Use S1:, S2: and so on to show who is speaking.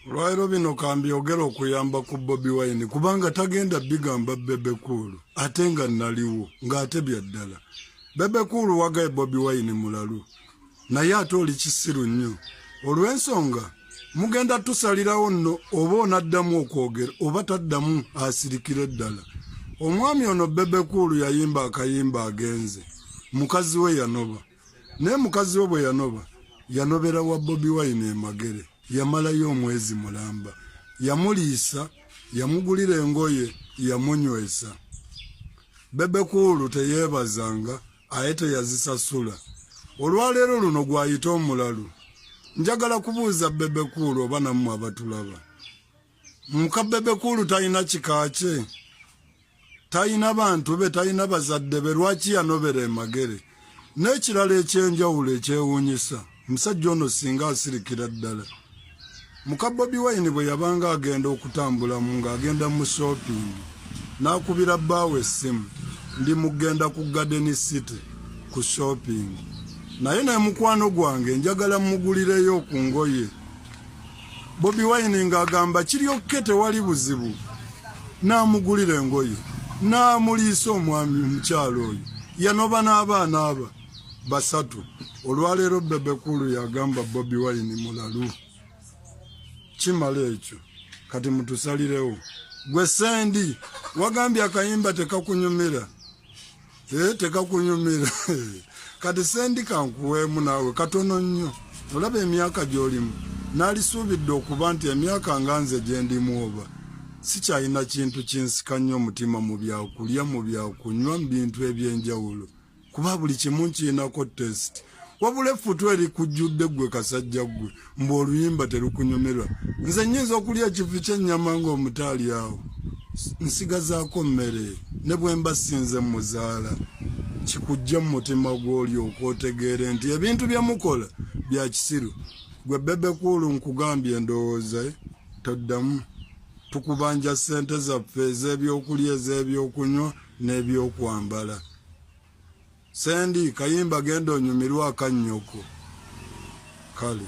S1: Olwaleero bino kambyogera okuyamba ku Bobi Wine kubanga tagenda bigamba Bebe Cool ate nga naliwo ng'ate bya ddala. Bebe Cool wagaye Bobi Wine mulalu naye ate oli kisiru nnyo olw'ensonga mugenda tusalirawo nno oba onaddamu okwogera oba taddamu asirikire ddala. Omwami ono Bebe Cool yayimba akayimba agenze mukazi we yanoba naye mukazi we bwe yanoba yanobera wa Bobi Wine e Magere yamalayo omwezi mulamba yamuliisa yamugulira engoye yamunywesa Bebe Cool teyeebazanga aye teyazisasula olwaleero luno gwayita omulalu njagala kubuuza Bebe Cool oba nammwe abatulaba muka Bebe Cool talina kika kye talina bantu be talina bazadde be lwaki yanobera emagere n'ekirala ekyenjawulo ekyewuunyisa omusajja ono singa asirikira ddala muka Bobi Wine bwe yabanga agenda okutambulamu ng'agenda mu shopping n'akubira bbaawe essimu ndi mugenda ku Garden City ku shopping naye ne mukwano gwange njagala mugulireyo ku ngoye Bobi Wine ng'agamba kiri okke tewali buzibu n'amugulira engoye n'amuliisa omwami omukyalo oyo yanoba n'abaana aba basatu olwaleero Bebe Cool yagamba Bobi Wine mulalu kimala ekyo kati mutusalirewo gwe sendi wagambye akayimba tekakunyumira Eh, tekakunyumira kati sendi kankuweemu naawe katono nnyo olaba emyaka gy'olimu naalisuubidde okuba nti emyaka nga nze gye ndimu oba sikyalina kintu kinsika nnyo omutima mu byakulya mu byakunywa mu bintu eby'enjawulo kuba buli kimu nkirinako test wabula effutu erikujjudde ggwe kasajja ggwe mbu oluyimba terukunyumirwa nze nnyinza okulya ekifi ky'ennyama ng'omutaali awo nsigazaako mmere ne bwe mba sinze muzaala kikujja mu mutima gw'olyoka otegeere nti ebintu bye mukola bya kisiru gwe Bebe Cool nkugambye endowooza eh, toddamu tukubanja ssente zaffe ez'ebyokulya ez'ebyokunywa n'ebyokwambala Sendi kayimba genda onyumirwe akannyoko kale.